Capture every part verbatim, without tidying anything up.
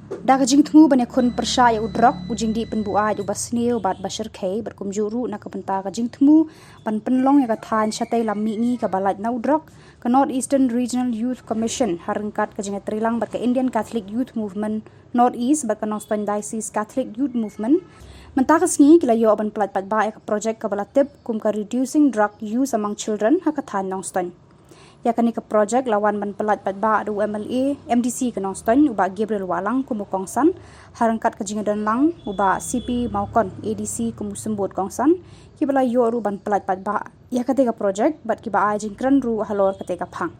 Da ka jingthmu ban ïakhun pyrshah ïa u drok, u jingdih pynbuaid uba sniew bad ba shyrkhei, bad kumjuh ruh na ka bynta ka jingthmu ban pynlong ïa ka thaiñ shatei lam mihngi kaba lait na u drok, ka North Eastern Regional Youth Commission, ha ryngkat ka jingïatreilang bad ka Indian Catholic Youth Movement North East bad ka Nongstoiñ Diocese Catholic Youth Movement, mynta ka sngi ki la ïoh ban pyllait paidbah ïa ka projek kaba la tip kum ka Reducing Drug Use Among Children ha ka thaiñ Nongstoiñ. Ïa kane ka projek la wan ban pyllait paidbah da u M L A M D C ka Nongstoiñ, u Bah Gabriel Wahlang kum u kongsan, ha ryngkat ka jingdon lang u Bah C P Mawkon, A D C kum u symbud kongsan, kiba la ïoh ruh ban pyllait paidbah ïa kate ka projek bad kiba ai jingkren ruh halor kate ka phang.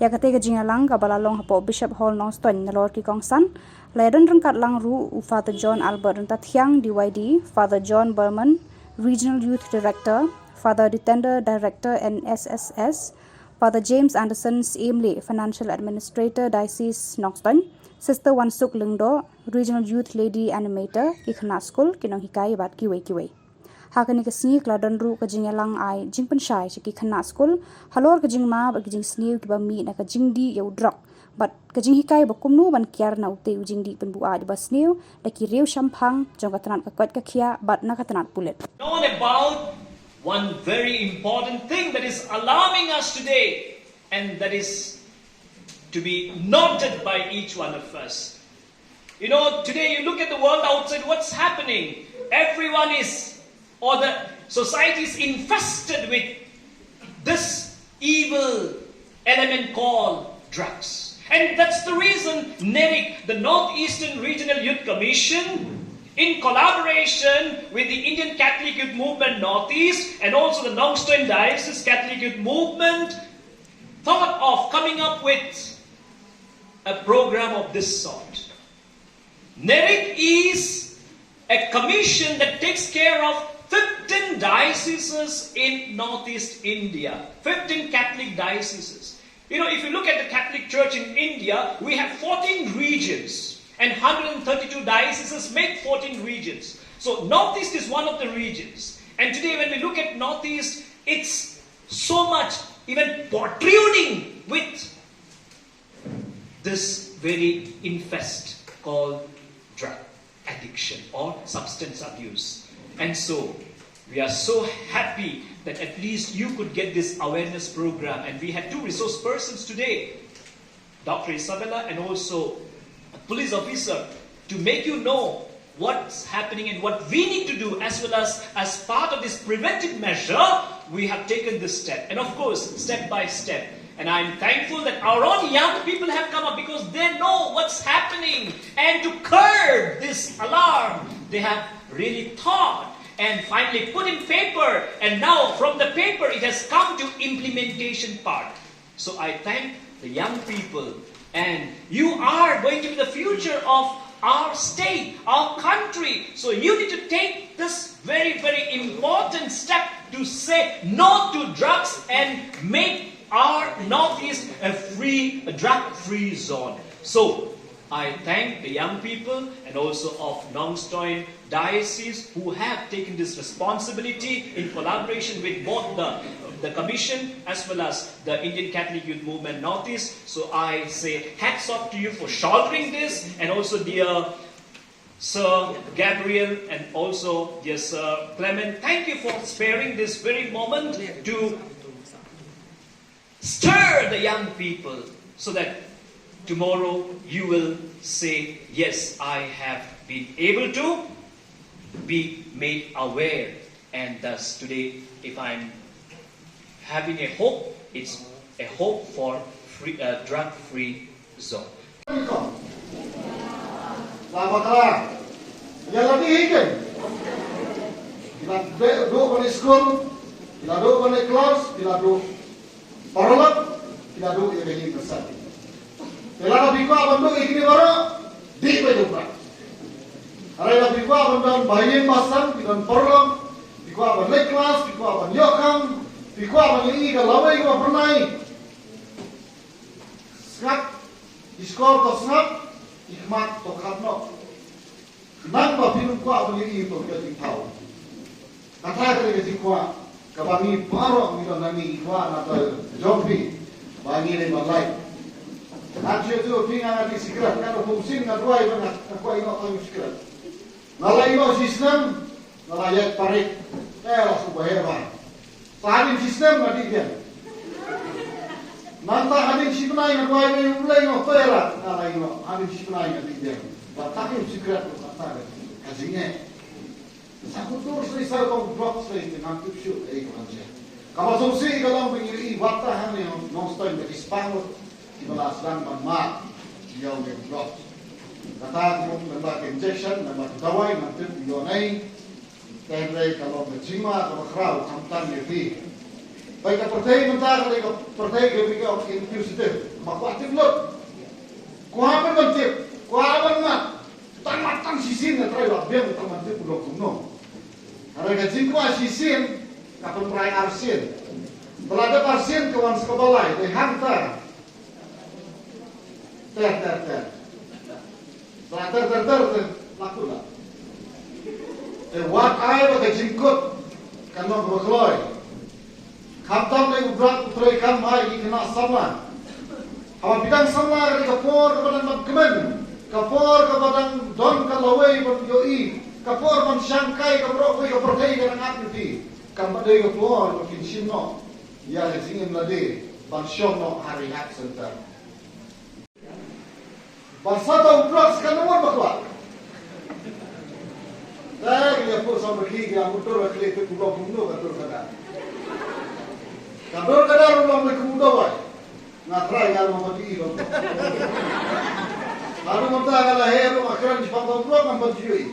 Ïa kate ka jingïalang kaba la long hapoh Bishop Hall Nongstoiñ, nalor ki kongsan la ïadon ryngkat lang ruh u Father John Albert Ryntathiang, D Y D, Father John Berman, Regional Youth Director, Father Ditender, Director N S S S, Father James Anderson Syiem Leh, Financial Administrator, Diocese Nongstoiñ, Sister Wansuk Lyngdoh, Regional Youth Lady Animator, ki khynnah skul, ki nonghikai bad kiwei kiwei. Ha kane ka sngi ka la don ruh ka jingïalang ai jingpynshai sha ki khynnah skul halor ka jingma bad ka jingsniew kiba mih na ka jingdih ïa u drok bad ka jinghikai ba kumno ban kiar na utei u jingdih pynbuaid ba sniew da ki riew shemphang jong ka tnat ka koit ka khiah bad na ka tnat pulit. On about one very important thing that is alarming us today, and that is to be noted by each one of us. You know, today you look at the world outside, what's happening? Everyone is, or the society is infested with this evil element called drugs. And that's the reason NERYC, the Northeastern Regional Youth Commission, in collaboration with the Indian Catholic Youth Movement Northeast and also the Nongstoin Diocese Catholic Youth Movement, thought of coming up with a program of this sort. NERYC is a commission that takes care of fifteen dioceses in Northeast India, fifteen Catholic dioceses. You know, if you look at the Catholic Church in India, we have fourteen regions, and one hundred thirty-two dioceses make fourteen regions. So Northeast is one of the regions. And today when we look at Northeast, it's so much even protruding with this very infest called drug addiction or substance abuse. And so we are so happy that at least you could get this awareness program, and we had two resource persons today, Doctor Isabella and also a police officer, to make you know what's happening and what we need to do, as well as as part of this preventive measure, we have taken this step, and of course, step by step. And I'm thankful that our own young people have come up because they know what's happening, and to curb this alarm, they have really thought and finally put in paper, and now from the paper it has come to implementation part. So I thank the young people, and you are going to be the future of our state, our country. So you need to take this very, very important step to say no to drugs and make our Northeast a free, a drug-free zone. So I thank the young people and also of Nongstoin Diocese who have taken this responsibility in collaboration with both the, the Commission as well as the Indian Catholic Youth Movement Northeast. So I say hats off to you for shouldering this, and also dear Sir Gabriel and also dear Sir Clement, thank you for sparing this very moment to stir the young people so that tomorrow you will say, "Yes, I have been able to be made aware." And thus today, if I'm having a hope, it's a hope for free, uh, drug-free zone. La bakla. Ïa la dih hi ken. Ki la duh ban leit skul, ki la duh ban leit klas, ki la duh paralok, ki la duh ïa ka ïing ka sem. Te lada phi kwah ban duh ïa kine baroh, dih beit u brak. Hynrei lada phi kwah ban don bahaïing bahasem, phi don paralok, phi kwah ban leit klas, phi kwah ban ïoh kam, phi kwah ban ïohi ka lawei kaba byrnai. Sngap, i shkor to sngap, i khmat to khap noh. Nang ba phin ym kwah ban ïohi ïa ka jingthaw. Kata ka dei ka jingkwah kaba ngi baroh ngi don nangne, ngi kwah na ka jong phi ba ngi dei ban lait. Ngan shu ïathuh ïa phi, nga nga dih sikret, nga dang pumsing nga duwai ba nga kwah ïeh noh tang sikret. Nga la ïeh noh shisnem, nga la ïaid parit. Eh, la shu ba heh ba. Sa hadien shisnem nga dih biang. Nangta hadien shibnai nga duwai ba U Blei, nga pyrshah, nga la ïeh noh. Hadien shibnai nga dih biang. Ba tang ïa u sikret ruh kata ka jingeh. Sa kyntur shisha ka u drok shisha te ngam tip shuh ei ka ban jia. Kaba sngewsih ka long ba ngi ïohi wat ha hangne Nongstoiñ ba ki spah ngut kiba la sdang ban mad ïa u drok. Kata ka mut lyngba ka injection, lyngba ka dawai, ngam tip ïa u nai. Te hynrei ka long ka jingma kaba khraw khamtam ïa phi. Peit ka pyrthei mynta ka dei ka pyrthei kaba ki ong inquisitive, ba kwah tip lut. Kwah ban tip, kwah ban mad. Tang ma tang shisien nga trai la biang tang ma tip u long kumno. Hynrei ka jingkwah shisien ka pynbrai arsien. Ba la dep arsien ka wan sa kaba lai, dei hangta. Ter ter ter. Ba la ter ter ter ter. La kut la. Te wat ai ba ka jingkut kan long kaba kloi. Khamtam lei u Brak u trei kam ha ïa ki khynnah samla. Haba phi dang samla ka dei ka por kaba dang dap kmen, ka por kaba dang don ka lawei ban ïohi, ka por ban shangkai ka baroh kawei ka pyrthei ka dang ap ïa phi. Kam pat dei ka por ba phin shim noh ïa ka jingim lade ban shong noh ha rehab center. Ba sa tau drugs ka number ba kwah. Te ngi ïa pur samrkhie, ngi ïa mutur, ka khlieh te kumno kumno ka dur ka dar. Ka dur ka dar u long kumno wai. Nga trai nga long ba ti long. Haduh mynta nga la heh ruh nga kren shaphang tau drugs ngam pat ju ïohi.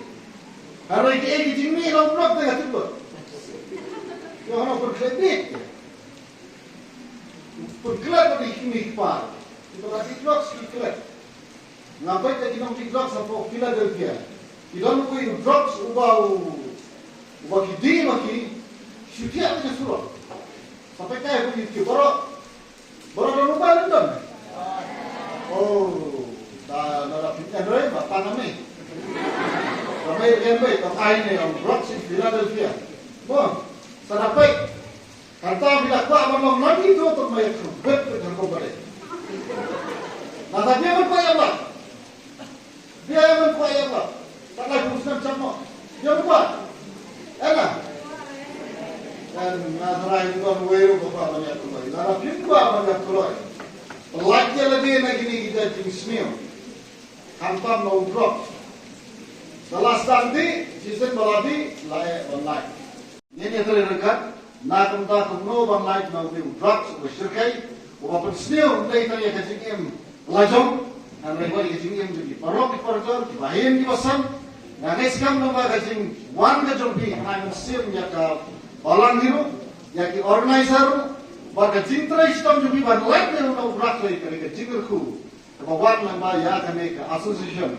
Hynrei kiei ki jingmih long drugs te nga tip lut. Ïoh hano pyrkhleh bit. Pyrkhleh bad ki kmie ki kpa. Kiba la dih drugs ki klet. Nga peit ïa ki nongdih drugs hapoh Philadelphia. Ki don uwei u drugs uba u, uba ki dih ma ki shu thiah beit ha surok. Sa peit kai ha YouTube baroh. Baroh don mobile don. Oh, da na da pynjan roi ba tang ame. Ba mai rian bai ba ai ne ong drugs in Philadelphia. Bon, sa da peit. Kata phi la kwah ban long nangïathuh to, ma ïa kyrpad phi kyrpad ba dei. Nangta phi ïa ban kwah ïa ba. Phi ïa ban kwah ïa ba. Tat lai phew snem shah mo. Phi ïa ban kwah. Ena. Kan nga tharai ngi don uwei ruh ba kwah ban ïa kloi. Lada phim kwah ban ïa kloi, pyllait ïa lade na kine ki jait jingsniew. Khamtam na u drok. Da la sdang dih, shisien ba la dih, la eh ban lait. Ngin ïa trei ryngkat, na kumta kumno ban lait na une u drugs uba shyrkhei, uba pynsniew ym dei tang ïa ka jingim la jong, hynrei wat ïa ka jingim jong ki paralok ki parajor, ki bahaïing ki basan. Nga ngeit skhem lyngba ka jingwan ka jong phi, nga ngeit skhem ïa ka balang hi ruh, ïa ki organizer ruh, bad ka jingtrei shitom jong phi ban lait na une u drugs, ka dei ka jingkyrkhu kaba wan lyngba ïa kane ka association.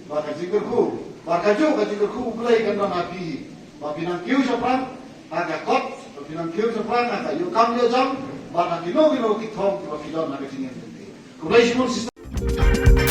Ba ka jingkyrkhu, ba kajuh ka jingkyrkhu U Blei kan don ha phi. Ba phin nang kiew shaphrang ha ka kot, ba phin nang kiew shaphrang ha ka ïoh kam ïoh jam, bad ha kino kino ki thong kiba phi don ha ka jingim jong phi. Khublei shibun sister.